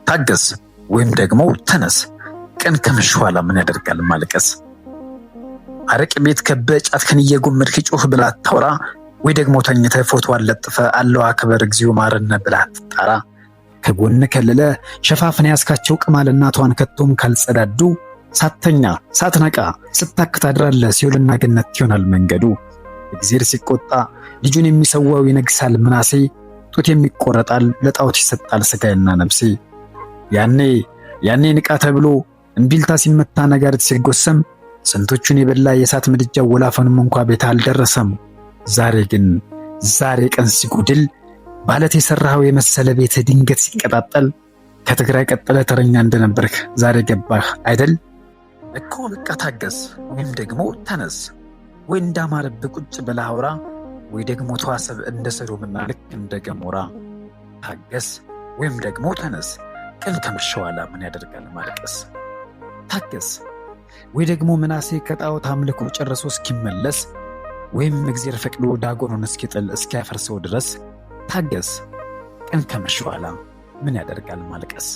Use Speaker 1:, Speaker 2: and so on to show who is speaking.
Speaker 1: ታገስ ወይም ደግሞ ተነስ። ቀን ከመሸ ኋላ ምን ያደርጋል ማልቀስ። አረቅ ቤት ከበህ ጫትህን እየጎመድክ ጮህ ብላ አታውራ። ወይ ደግሞ ተኝተህ ፎቶ አለጥፈህ አለው አክበር እግዚኦ ማረነ ብለህ አትጣራ። ከጎን ከልለ ሸፋፍን ያስካቸው ቅማል እናቷን ከቶም ካልጸዳዱ ሳተኛ ሳትነቃ ስታክ ታድራለህ። ሲኦልና ገነት ይሆናል መንገዱ። እግዚአብሔር ሲቆጣ ልጁን የሚሰዋው ይነግሳል ምናሴ። ጡት የሚቆረጣል ለጣዖት ይሰጣል ስጋዬና ነፍሴ። ያኔ ያኔ ንቃ ተብሎ እምቢልታ ሲመታ ነጋሪት ሲጎሰም ስንቶቹን የበላ የእሳት ምድጃ ወላፈኑም እንኳ ቤት አልደረሰም። ዛሬ ግን ዛሬ ቀን ሲጎድል ባለት የሰራኸው የመሰለ ቤት ድንገት ሲቀጣጠል ከትግራይ ቀጥለ ተረኛ እንደነበርክ ዛሬ ገባህ አይደል? እኮ በቃ ታገስ ወይም ደግሞ ተነስ፣ ወይ እንዳማረብህ ቁጭ ብለህ አውራ፣ ወይ ደግሞ ተዋሰብ እንደ ሰዶምና ልክ እንደ ገሞራ። ታገስ ወይም ደግሞ ተነስ፣ ቀን ከመሸ ኋላ ምን ያደርጋል ማልቀስ። ታገስ ወይ ደግሞ ምናሴ ከጣዖት አምልኮ ጨርሶ እስኪመለስ ወይም እግዜር ፈቅዶ ዳጎኑን እስኪጥል እስኪያፈርሰው ድረስ ታገስ። ቀን ከመሸ ኋላ ምን ያደርጋል ማልቀስ።